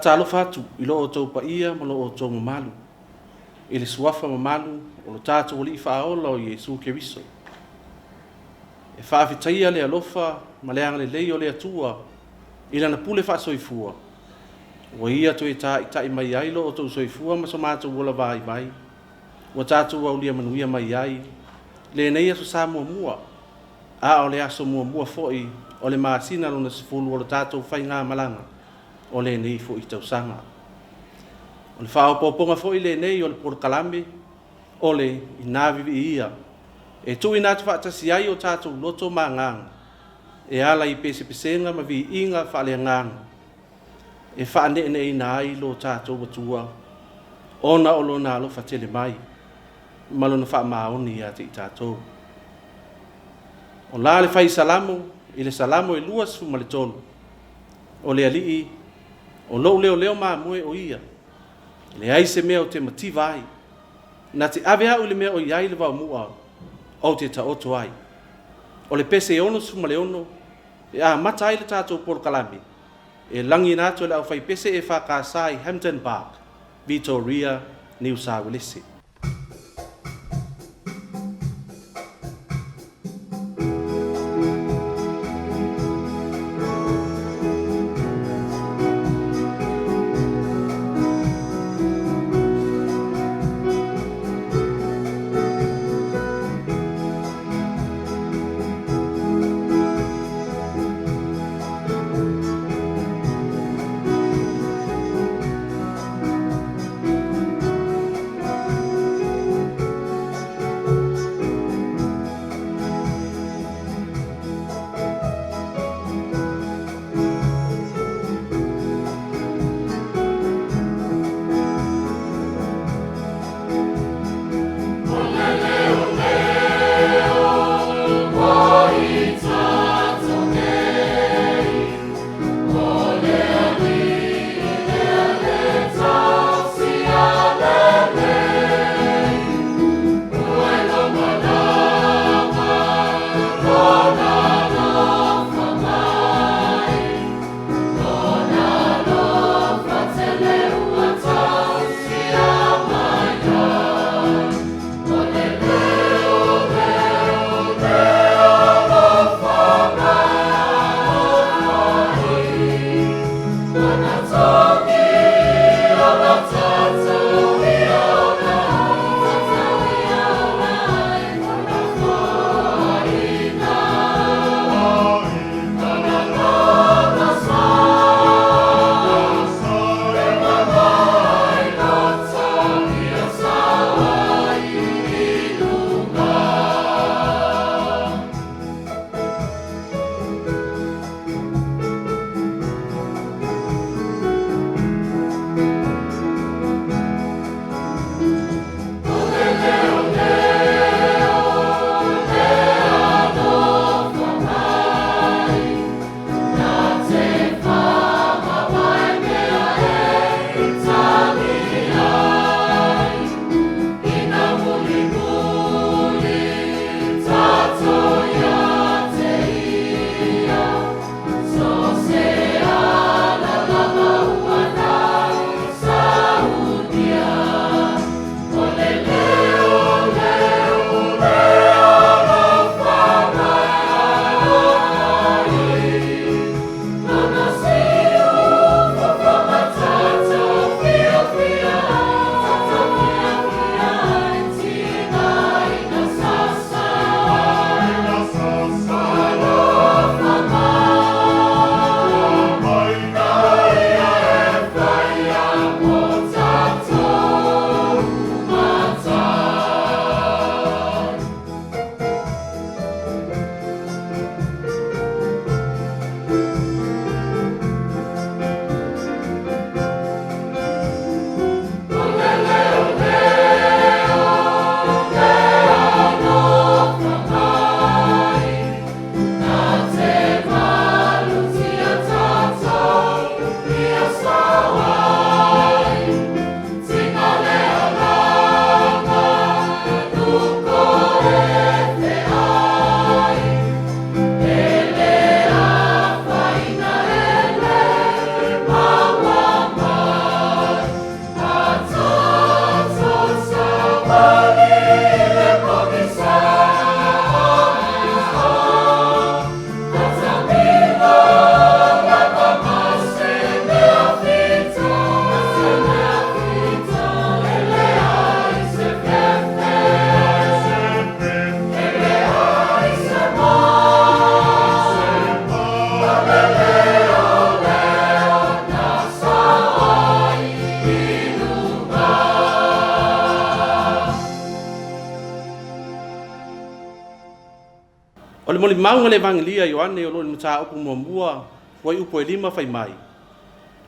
Faatalofa atu i lo outou paia ma lo outou mamalu, i le suafa mamalu o lo tatou Alii Faaola o Iesu Keriso. E faafetaia le alofa ma le agalelei o le Atua i Lana pule faasoifua, ua Ia toe taitai mai ai lo outou soifua ma so matou ola vaivai, ua tatou aulia manuia mai ai lenei Aso Sa muamua, a o le aso muamua foi o le masina lona 10 o le tatou faigamalaga o lenei foi tausaga. O le faaopoopoga foi lenei o le polokalame o le Ina Viviia e tuuina atu faatasi ai o tatou loto ma agaga e ala i pesepesega ma viiga faaleagaga e faaneeneeina ai lo tatou Atua ona o lona alofa tele mai ma lona faamaoni ia te i tatou. O la le fai Salamo i le Salamo e 23, o le Alii, o lou leoleo mamoe o ia, e leai se mea ou te mativa ai. Na te ave au i le mea o i ai le vaomua ou te taoto ai. O le pese e 66 e amata ai le tatou polokalame e lagiina atu e le aufaipese EFKS i Hampton Park, Vitoria, Niu Sa Uelese. O le molimauga o le Evagelia a Ioane o lo o i le mataupu muamua, fuaiupu e 5 fai mai,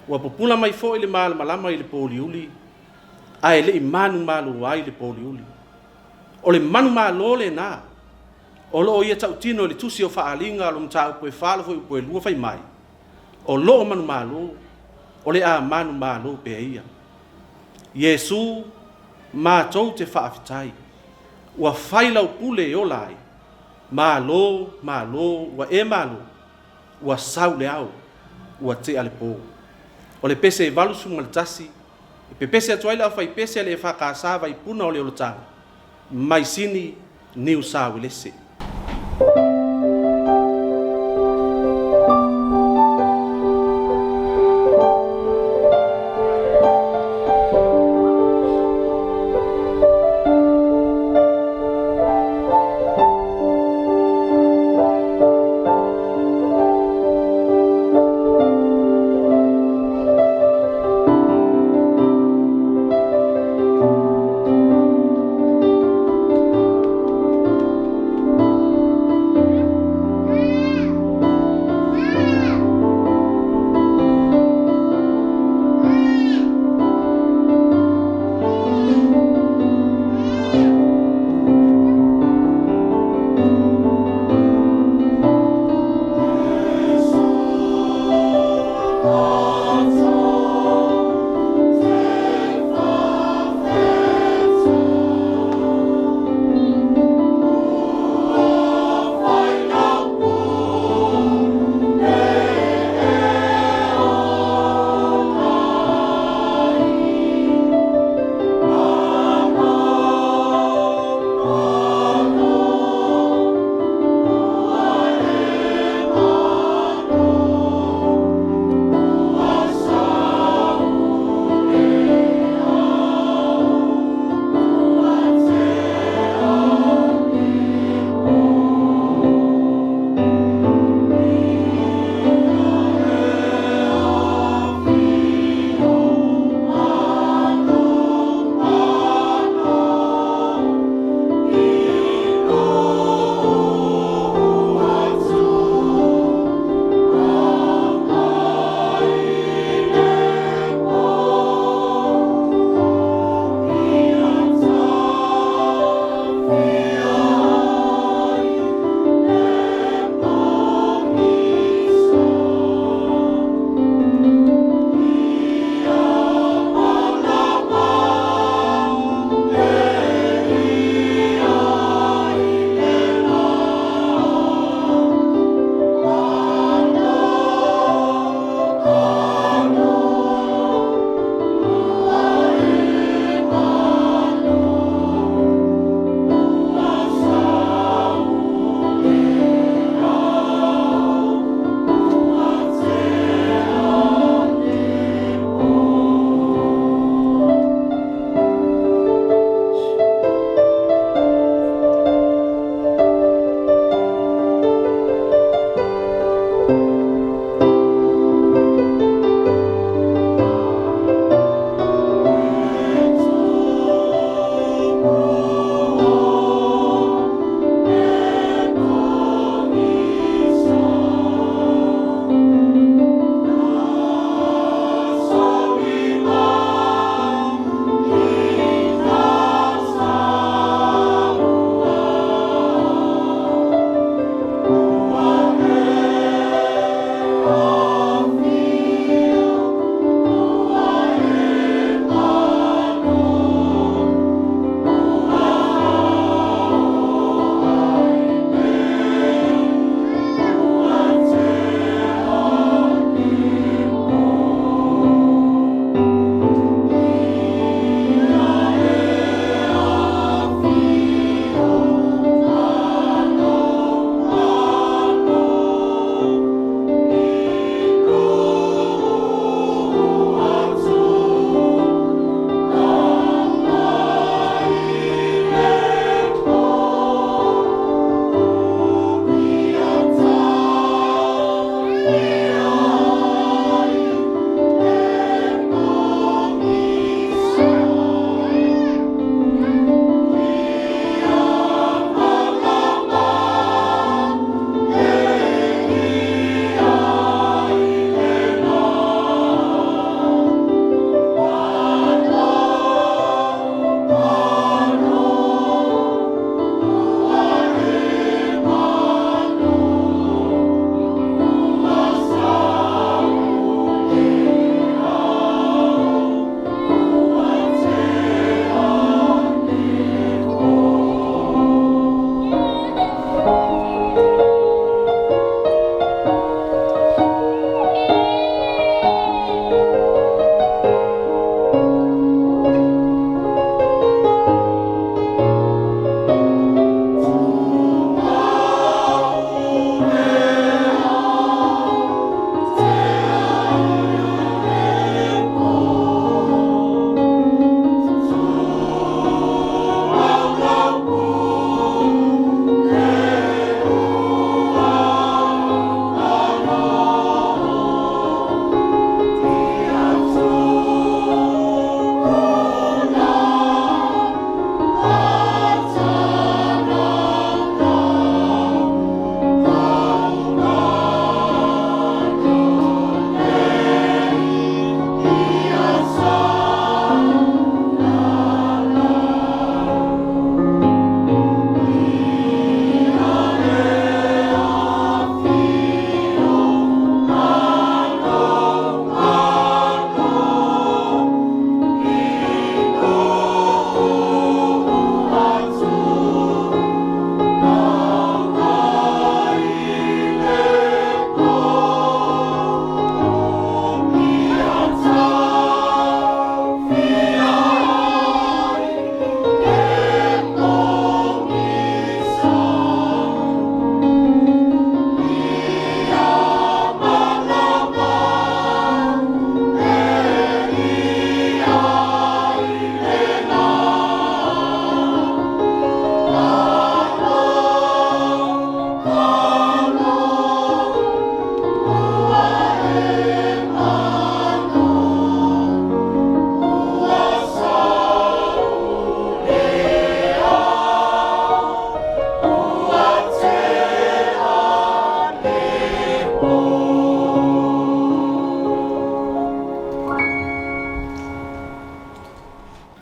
ua pupula mai foi le malamalama i le pouliuli, ae le i manumalo ai le pouliuli. O le manumalo lena o lo o ia tautino i le tusi o Faaaliga o le mataupu e 4 fuaiupu e 2 fai mai, o lo o manumalo, o le a manumalo pea ia. Iesu, matou te faafetai, ua fai lau pule e ola ai, malo, malo, ua e malo, ua sau le ao, ua tea le po. O le pese 81, e pepese atu ai le aufaipese a le EFKS Vaipuna o le Olataga, mai Sini, Niu Sa Uelese.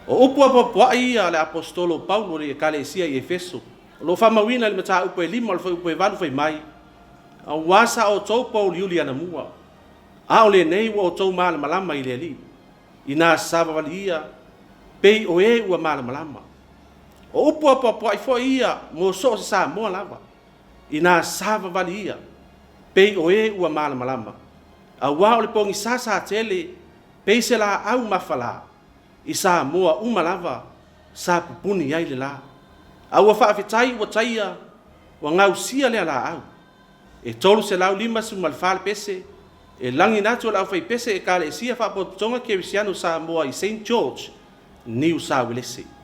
O upu apoapoai ia a le Aposetolo o Paulo i le Ekalesia i Efeso, o lo o faamauina i le mataupu e 5 o le fuaiupu e 8 fai mai, Aua sa outou pouliuli anamua, a o lenei ua outou malamalama i le Alii, ina savavali ia pei o e ua malamalama. O upu apoapoai foi ia mo so o se Samoa lava, ina savavali ia pei o e ua malamalama, aua o le pogisa sa tele pei se laau mafala i Samoa uma lava sa pupuni ai le la. A ua faafetai ua taia ua gausia lea laau. E 354 le pese e lagiina atu e le aufaipese Ekalesia Faapotopotoga Kerisiano i Samoa i Saint George, Niu Sa Uelese.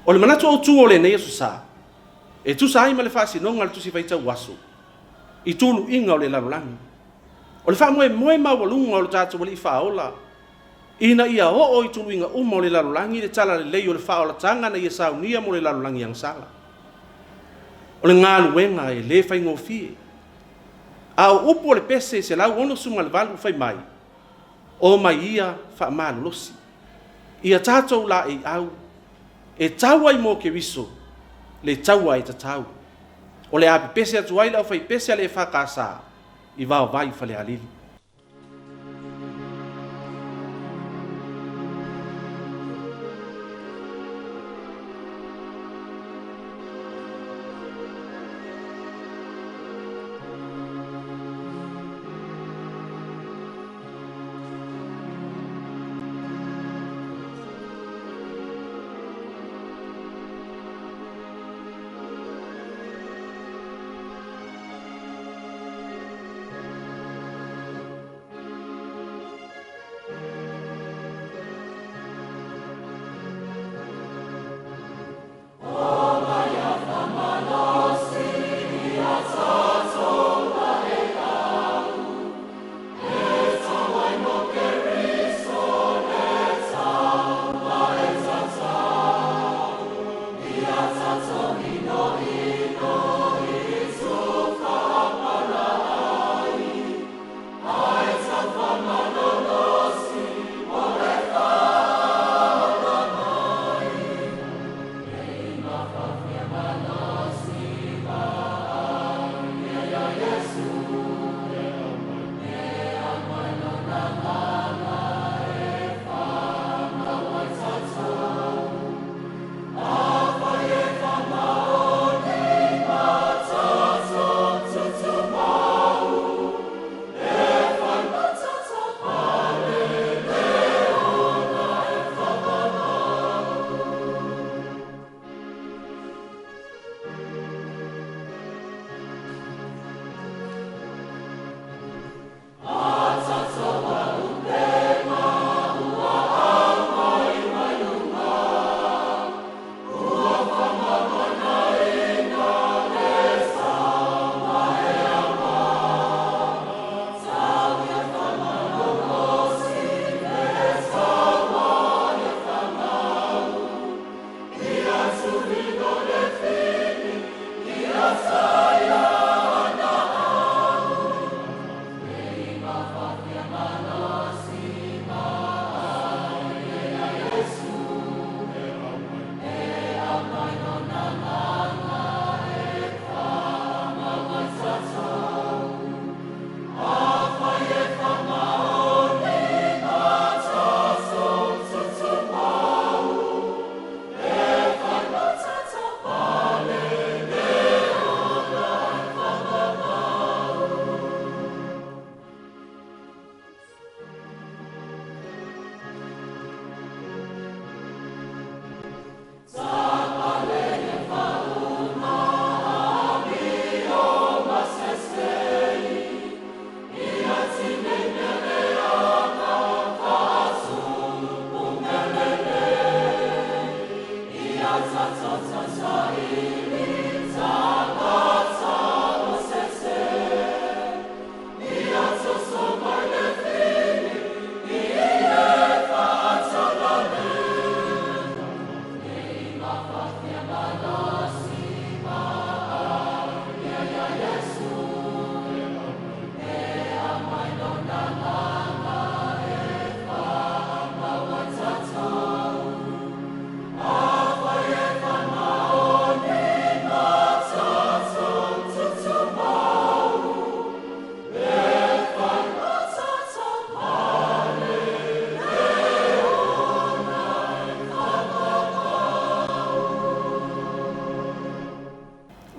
O le manatu autu o lenei Aso Sa, e tusa ai ma le faasinoga a le Tusi Faitau Aso i tuluiga o le lalolagi, o le faamoemoe maualuga o lo tatou Alii Faaola ina ia oo i tuluiga uma o le lalolagi le talalelei o le faaolataga na ia saunia mo le lalolagi agasala. O le galuega e le faigofie. A o upu o le pese 168 fai mai, O mai ia faamalolosi ia tatou laeiau e tau ai mo Keriso le taua e tatau. O le a pepese atu ai le aufaipese a le EFKS i Vaovai Falealili.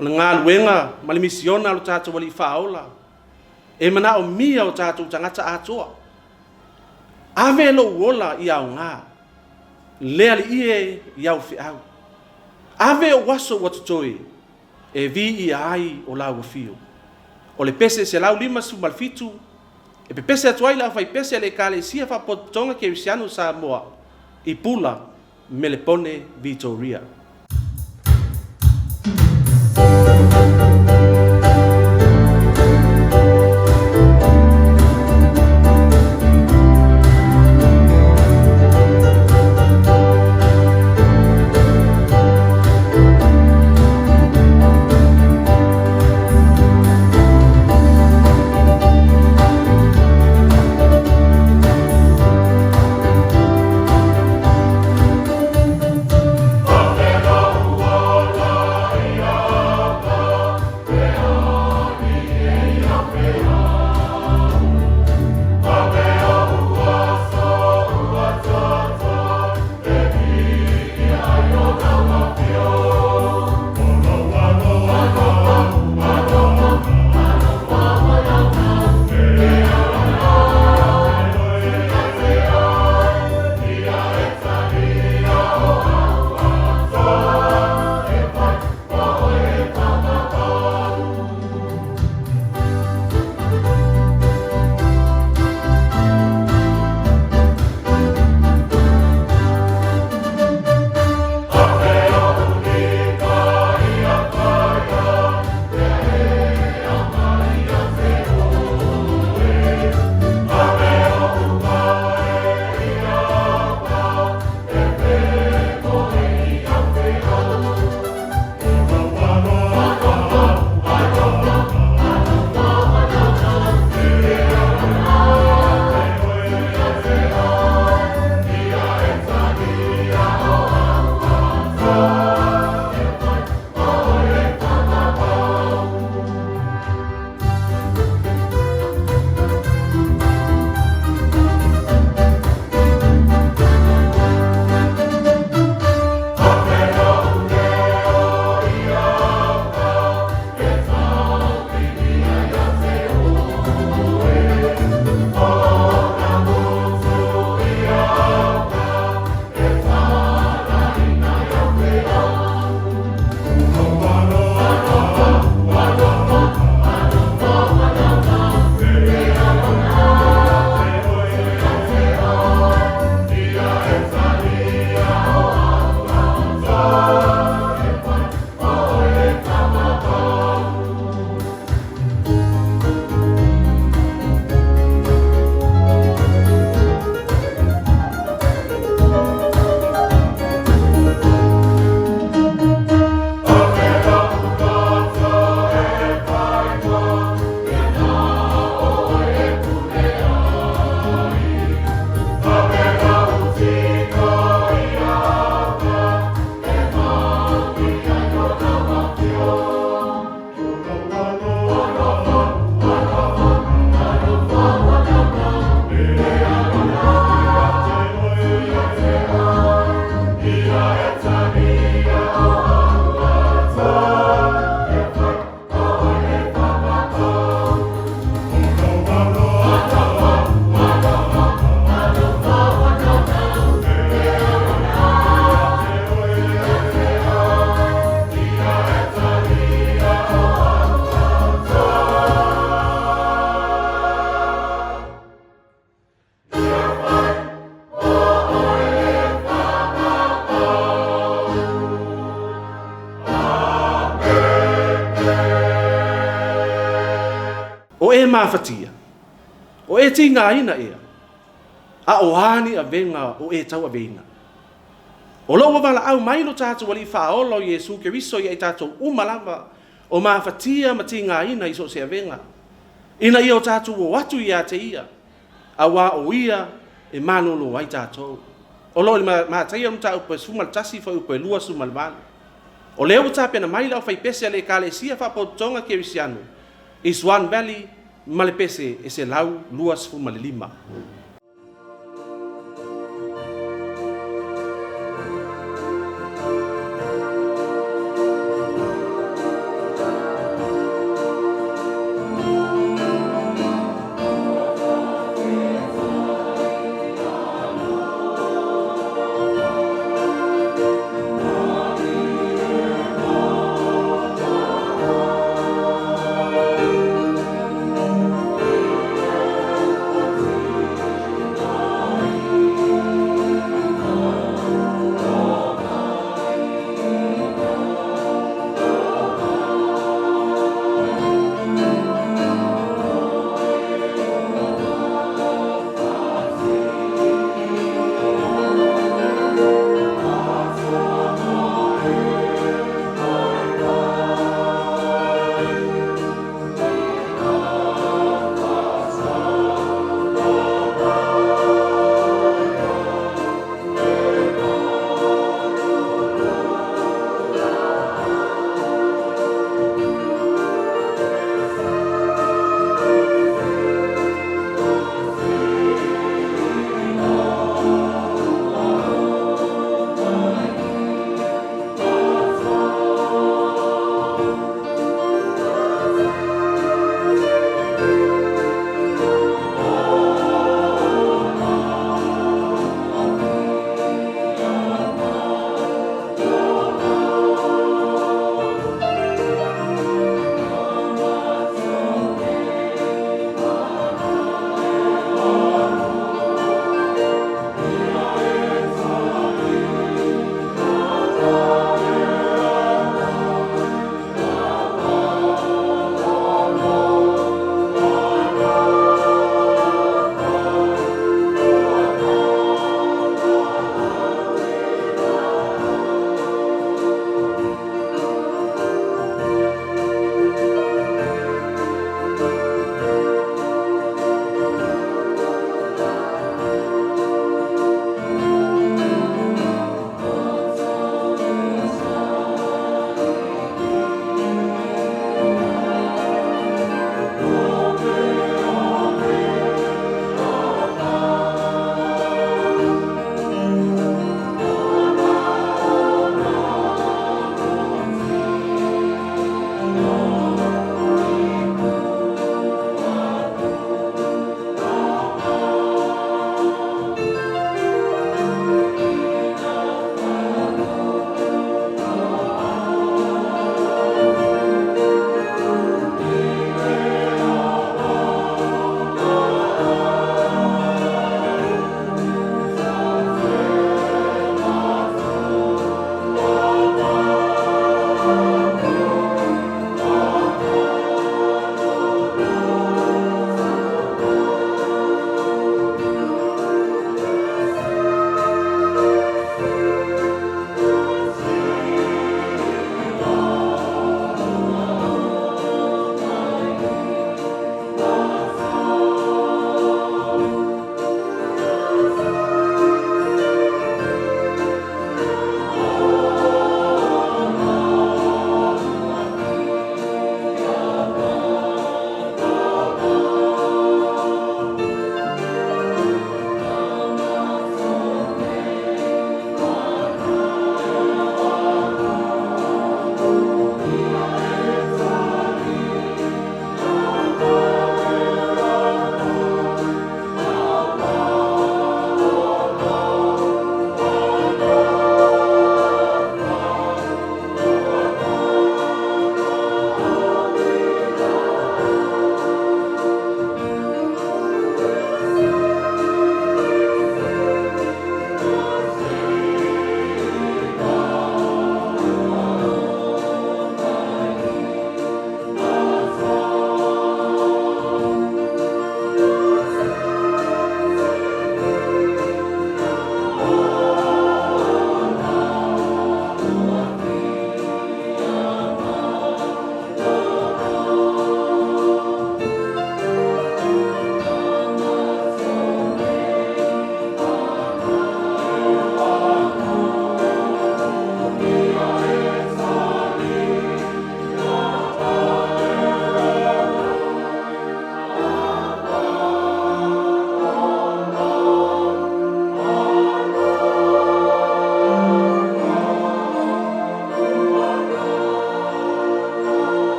O le galuega ma le misiona a lo tatou Alii Faaola, e manaomia o tatou tagata atoa. Ave lou ola ia aoga, le Alii e i au feau. Ave ou aso ua totoe, e viia ai o lau afio. O le pese 157, e pepese atu ai le aufaipese a le Ekalesia Faapotopotoga Kerisiano o Samoa i Pula, Melepone, Vitoria. mafatia? O e tigaina ea? A o a ni avega o e tauaveina? O lo o ua valaau mai lo tatou Alii Faaola o Iesu Keriso ia i tatou uma lava o mafatia ma tigaina i so o se avega, ina ia o tatou o atu ia te Ia, auā o Ia e malōlō ai tatou. O lo o i le Mataia mataupu e 11 fuaiupu e 28. O lea ua tapena mai le aufaipese a le Ekalesia Faapotopotoga Kerisiano i Swan Valley ma le pese e 125.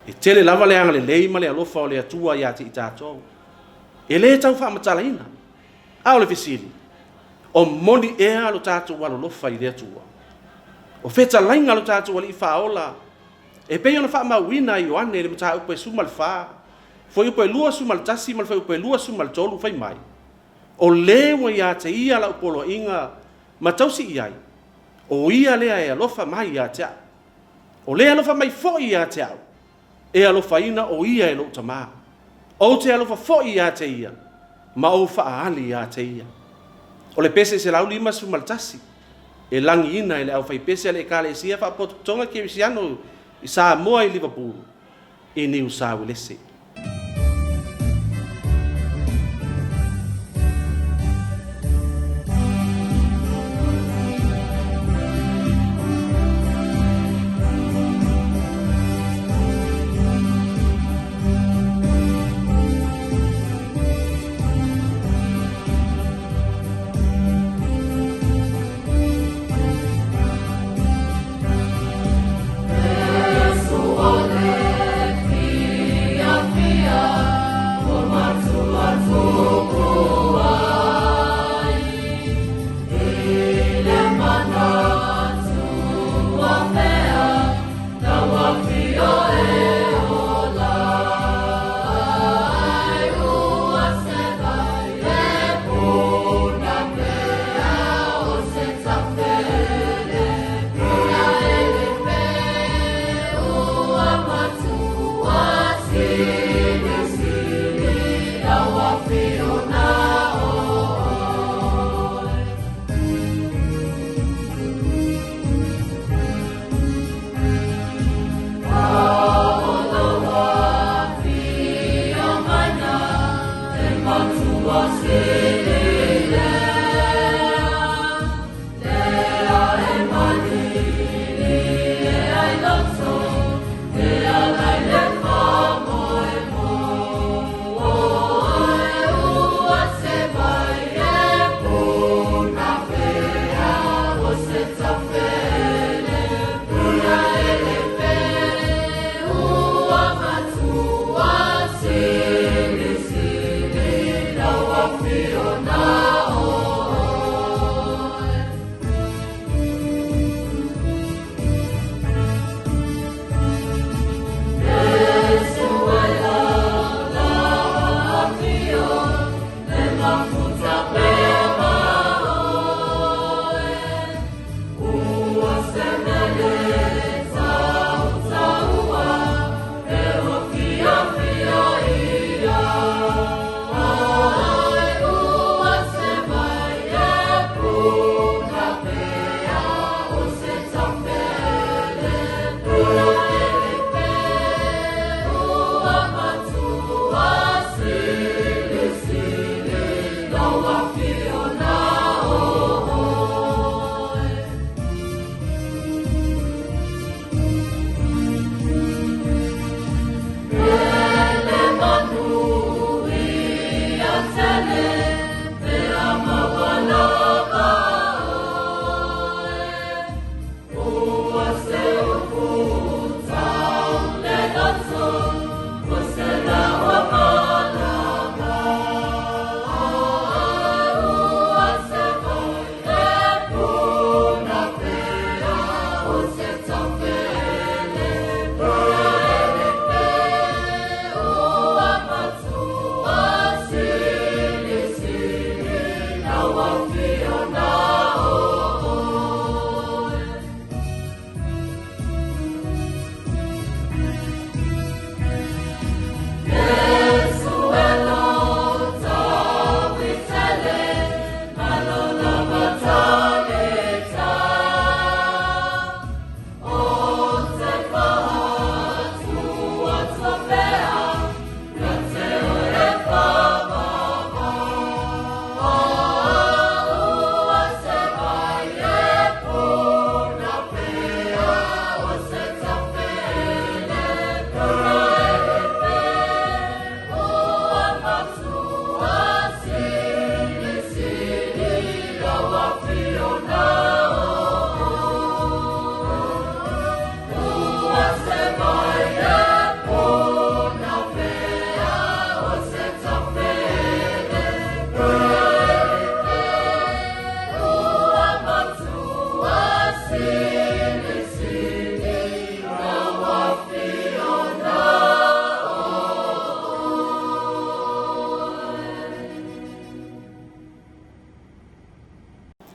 E tele lava le agalelei ma le alofa o le Atua ia te i tatou. E le tau faamatalaina. A o le fesili, o moni ea lo tatou alolofa i le Atua? O fetalaiga a lo tatou Alii Faaola e pei ona faamauina e Ioane i le mataupu e 14, fuaiupu e 21 ma le fuaiupu e 23 fai mai, O le ua ia te ia lau poloaiga ma tausi i ai, o ia lea e alofa mai ia te au. O le alofa mai foi ia te au, e alofaina o ia e lou Tama. Ou te alofa foi ia te ia, ma ou faaali ia te ia. O le pese 151, e lagiina e le aufaipese a le Ekalesia Faapotopotoga Kerisiano i Samoa i Liverpool, i Niu Sauelese.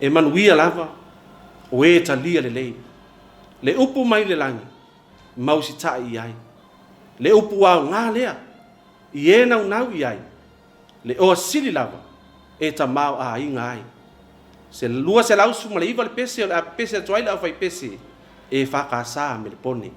E manuia lava o e talia lelei le upu mai le lagi ma usitai i ai. Le upu aoga lea i e naunau i ai, le oa sili lava e tamaoaiga ai. Se 219 le pese o le a pepese atu ai le aufaipese EFKS Melepone.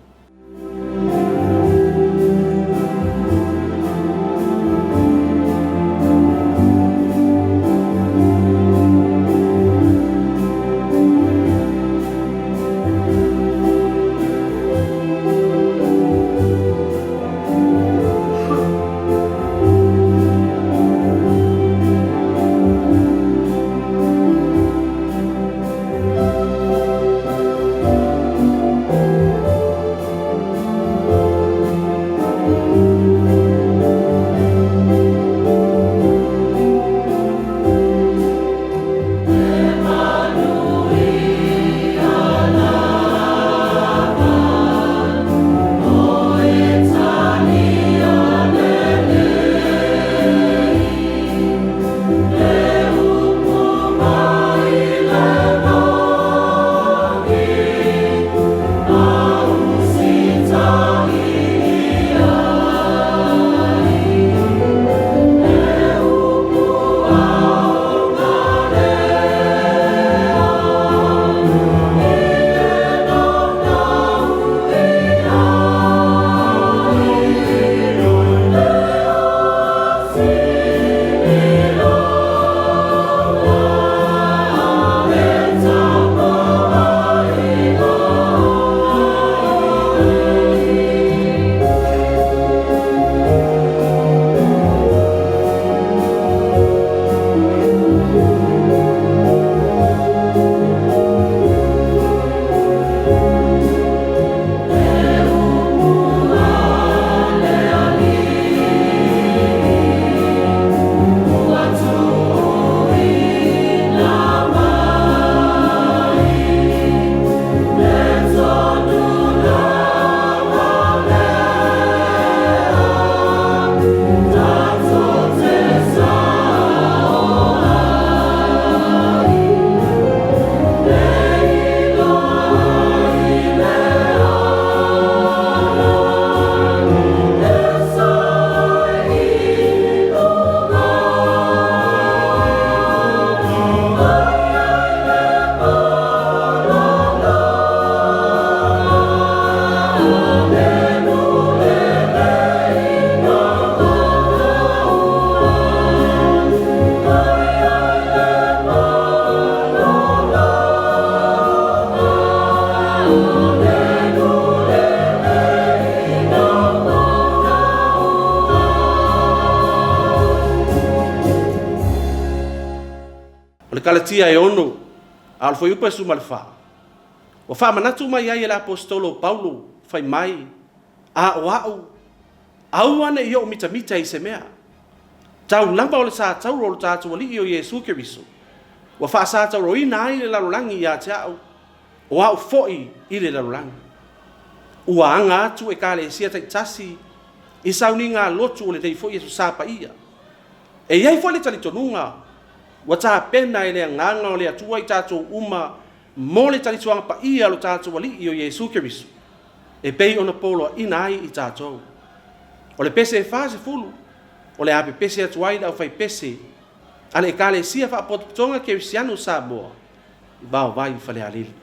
O le Kalatia e 6, a o le fuaiupu e 14, ua faamanatu mai ai e le Aposetolo o Paulo fai mai, a o a'u, aua ne i ou mitamita i se mea, tau lava o le satauro o le tatou Alii o Iesu Keriso, ua faasatauroina ai le lalolagi ia te a'u, o a'u foi i le lalolagi. Ua aga atu Ekalesia taitasi i sauniga lotu o lenei foi Aso Sa paia. E i ai foi le talitonuga ua tapena e le Agaga o le Atua i tatou uma mo le talitoaga paia o lo tatou Alii o Iesu Keriso, e pei ona poloaiina ai i tatou. O le pese e 40, o le a pepese atu ai le aufaipese a le Ekalesia Faapotopotoga Kerisiano o Samoa i Vaovai Falealili.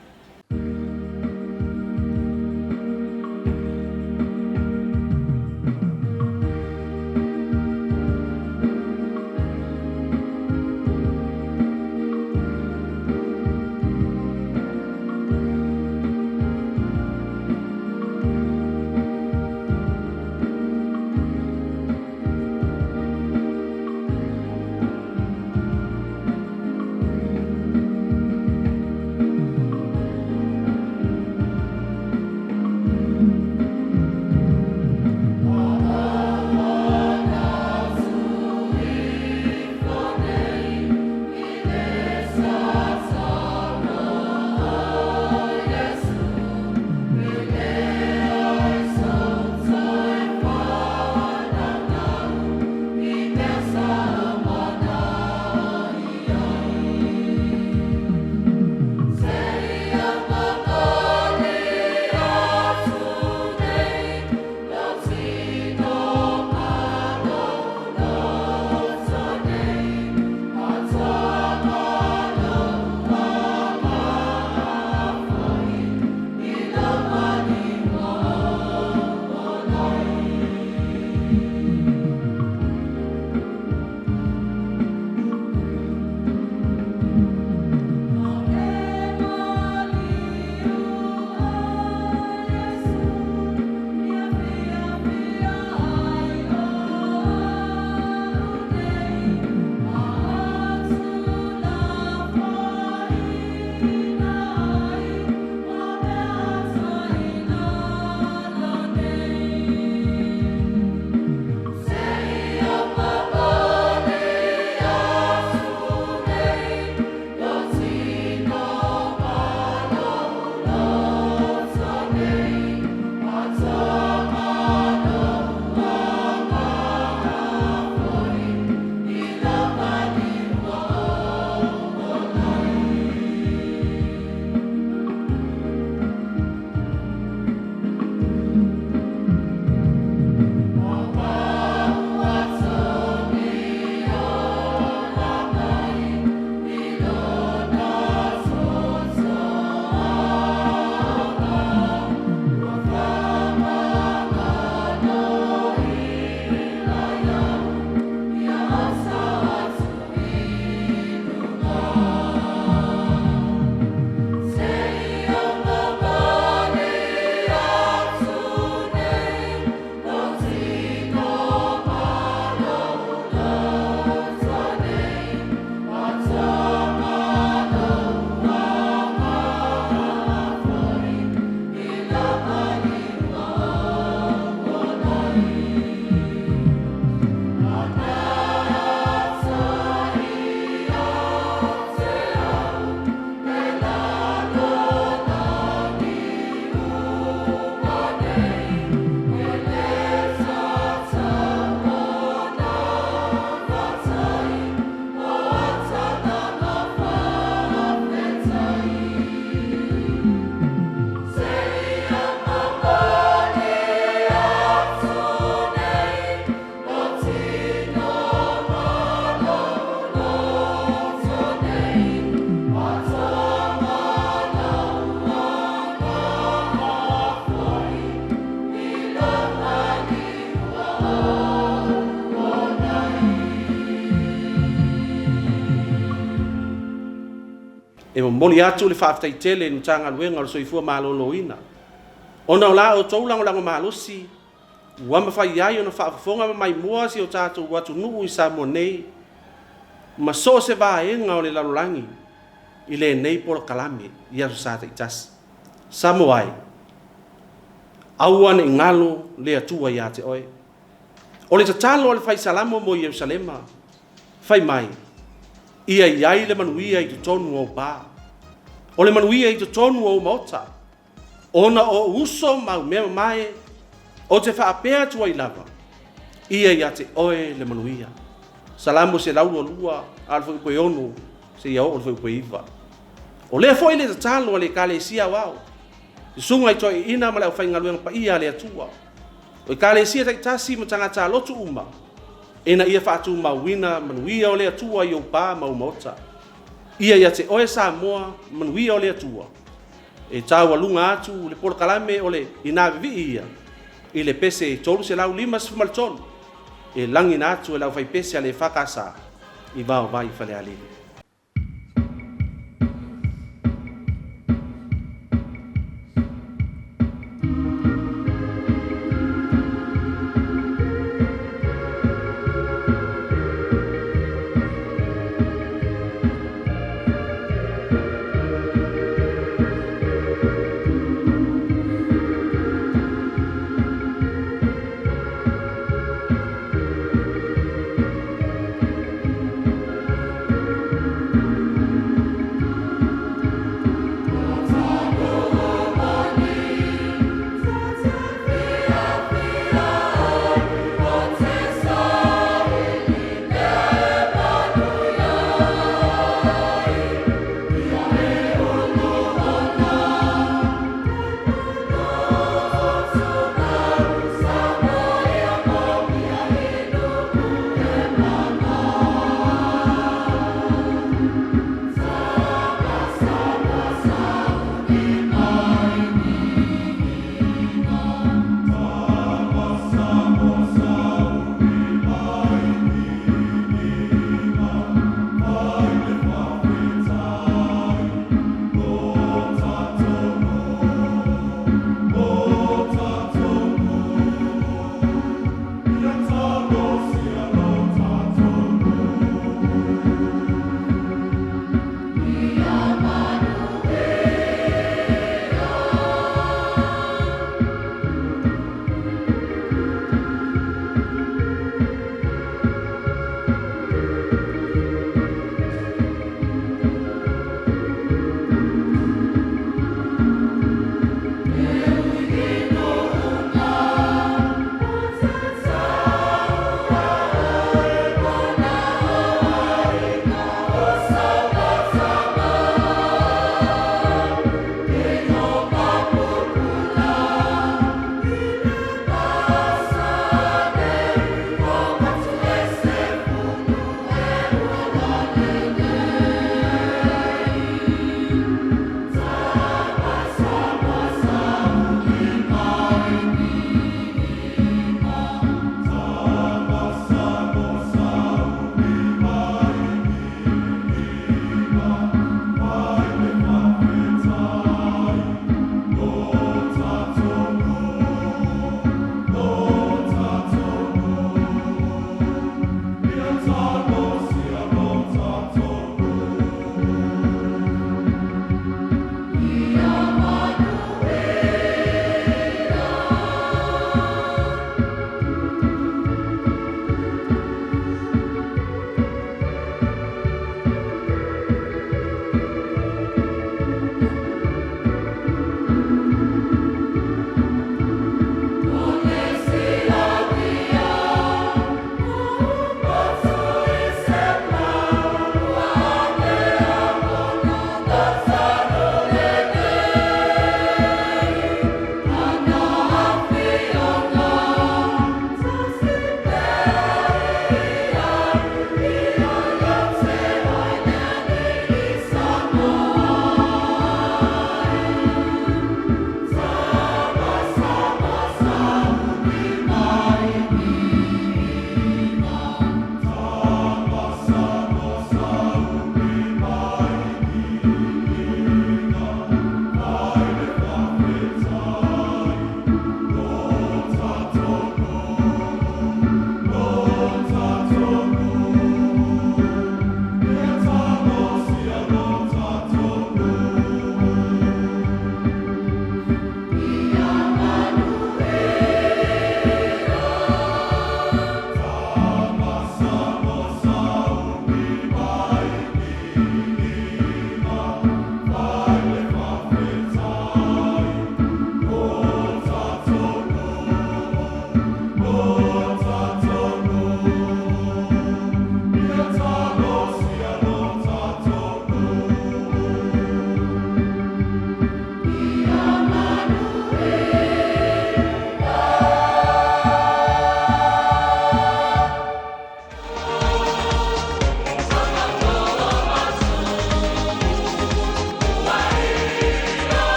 E momoli atu le faafetai tele i le Matagaluega o le Soifua Maloloina ona o la outou lagolago malosi ua mafai ai ona faafofoga ma maimoa si o tatou atunuu i Samoa nei ma so o se vaega o le lalolagi i lenei polokalame i aso Sa taitasi. Samoa e, aua ne i galo le Atua ia te oe. O le tatalo a le Fai Salamo mo Ierusalema, fai mai, Ia i ai le manuia i totonu o ou pa, o le manuia i totonu o ou maota, ona o ou uso ma au mea mamae, ou te faapea atu ai lava, ia ia te oe le manuia. Salamo 122, a o le fuaiupu e 6 seia oo i le fuaiupu e 9. O lea foi le tatalo a le Ekalesia Aoao, susuga i toeaiina ma le aufaigaluega paia a le Atua, o Ekalesia taitasi ma tagata lotu uma, ina ia faatumauina manuia o le Atua i ou pa ma ou maota. Ia ia te oe Samoa, manuia o le Atua. E taualuga atu le polokalame o le Ina Vivii Ia i le pese 353 e lagiina atu e le aufaipese a le EFKS i Vaovai Falealili.